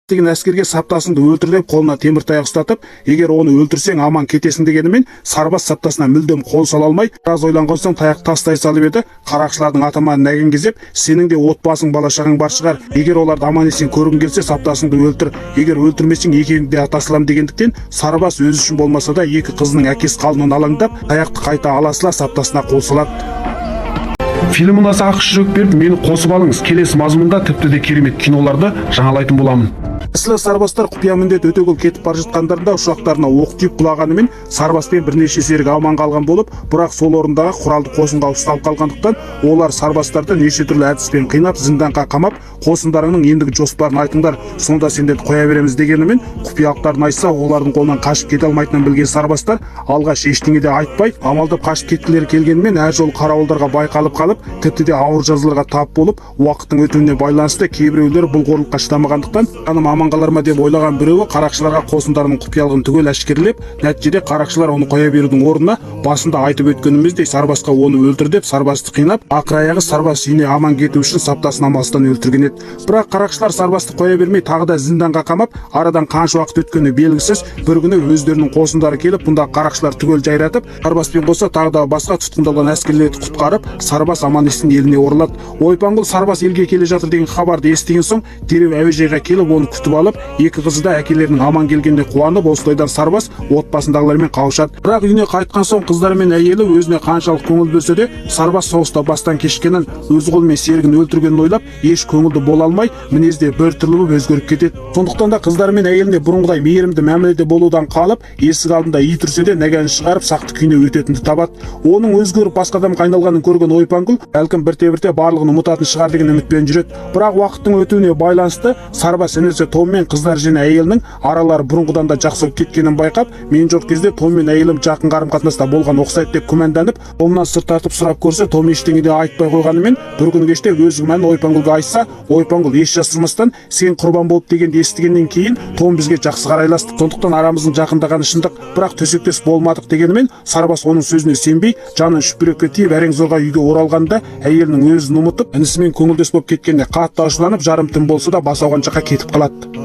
Деген әскерге саптасыңды өлтір деп, қолына темір таяқ ұстатып, егер оны өлтірсең, аман кетесің дегенімен, сарбаз саптасына мүлдем қол сала алмай, біраз ойланған соң таяқ тастай салып еді, қарақшылардың атаманы нәген кезеп, сенің де отбасың, бала шағаң бар шығар, егер оларды аман есен көргің келсе, саптасыңды өлтір, егер өлтірмесең, екеуіңді де ата салам дегендіктен, сарбаз өзі үшін болмаса да, екі қызының әкесі қалуынан алаңдап, таяқты қайта ала сала саптасына қол салады. Фильм ұнаса, ақ жүрек беріп, мені қосып алыңыз. Келесі мазмұнда тіпті де керемет киноларды жаңалайтын боламын. Әсілі, сарбаздар құпия міндет өтегіл кетіп бара жатқандарында ұшақтарына оқ тиіп құлағанымен, сарбаз пен бірнеше серігі аман қалған болып, бірақ сол орындағы құралды қосынға ұсталып қалғандықтан, олар сарбаздарды неше түрлі әдіспен қинап, зынданға қамап, қосындарыңның ендігі жоспарын айтыңдар, сонда сендерді қоя береміз дегенімен, құпиялықтарын айтса, олардың қолынан қашып кете алмайтынын білген сарбаздар алғаш ештеңе де айтпай, амалдап қашып кеткілері келгенімен, әр жолы қарауылдарға байқалып қалып, тіпті де ауыр жазаларға тап болып, уақыттың өтуіне байланысты кейбіреулері бұл қорлыққа шыдамағандықтан, жаным аман қалар ма деп ойлаған біреуі қарақшыларға қосындарының құпиялығын түгел әшкерелеп, нәтижеде қарақшылар оны қоя берудің орнына, басында айтып өткеніміздей, сарбазға оны өлтір деп, сарбазды қинап, ақыр аяғы сарбаз үйіне аман кету үшін саптасын амалсыздан өлтірген еді. Бірақ қарақшылар сарбазды қоя бермей, тағы да зынданға қамап, арадан қанша уақыт өткені белгісіз, бір күні өздерінің қосындары келіп, бұндағы қарақшылар түгел жайратып, сарбазбен қоса тағы да басқа тұтқындалған әскерлерді құтқарып, сарбаз аман есен еліне оралады. Ойпаңгүл сарбаз елге келе жатыр деген хабарды естіген соң, дереу әуежайға келіп, оны күтіп алып, екі қызы да әкелерінің аман келгеніне қуанып, осылайдан сарбаз отбасындағылармен қауышады. Бірақ үйіне қайтқан соң қыздары мен әйелі өзіне қаншалық көңіл бөлсе де, сарбаз соғыста бастан кешкенін, өз қолымен серігін өлтіргенін ойлап, еш көңілді бола алмай, мінезі де бір түрлі болып өзгеріп кетеді. Сондықтан да қыздары мен әйеліне бұрынғыдай мейірімді мәміледе болудан қалып, есік алдында ит үрсе де, нәгәнін шығарып, сақтық күйіне өтетінді табады. Оның өзгеріп, басқа адамға айналғанын көрген Ойпаңгүл бәлкім, бірте бірте барлығын ұмытатын шығар деген үмітпен жүреді. Бірақ уақыттың өтуіне байланысты сарбаз інісі Том мен қыздар және әйелінің аралары бұрынғыдан да жақсы болып кеткенін байқап, мен жоқ кезде Том мен әйелім жақын қарым қатынаста болған ұқсайды деп күмәнданып, Томнан сыр тартып сұрап көрсе, Том ештеңе де айтпай қойғанымен, бір күні кеште өз күмәнін Ойпаңгүлге айтса, Ойпаңгүл еш жасырмастан, сен құрбан болып дегенді естігеннен кейін Том бізге жақсы қарайласты, сондықтан арамыздың жақындағаны шындық, бірақ төсектес болмадық дегенімен, сарбаз оның сөзіне сенбей, жанын шүберекке түйіп, әрең зорға үйге оралғанда, әйелінің өзін ұмытып, інісімен көңілдес болып кеткеніне қатты ашуланып, жарым түн болса да, бас ауған жаққа кетіп қалады.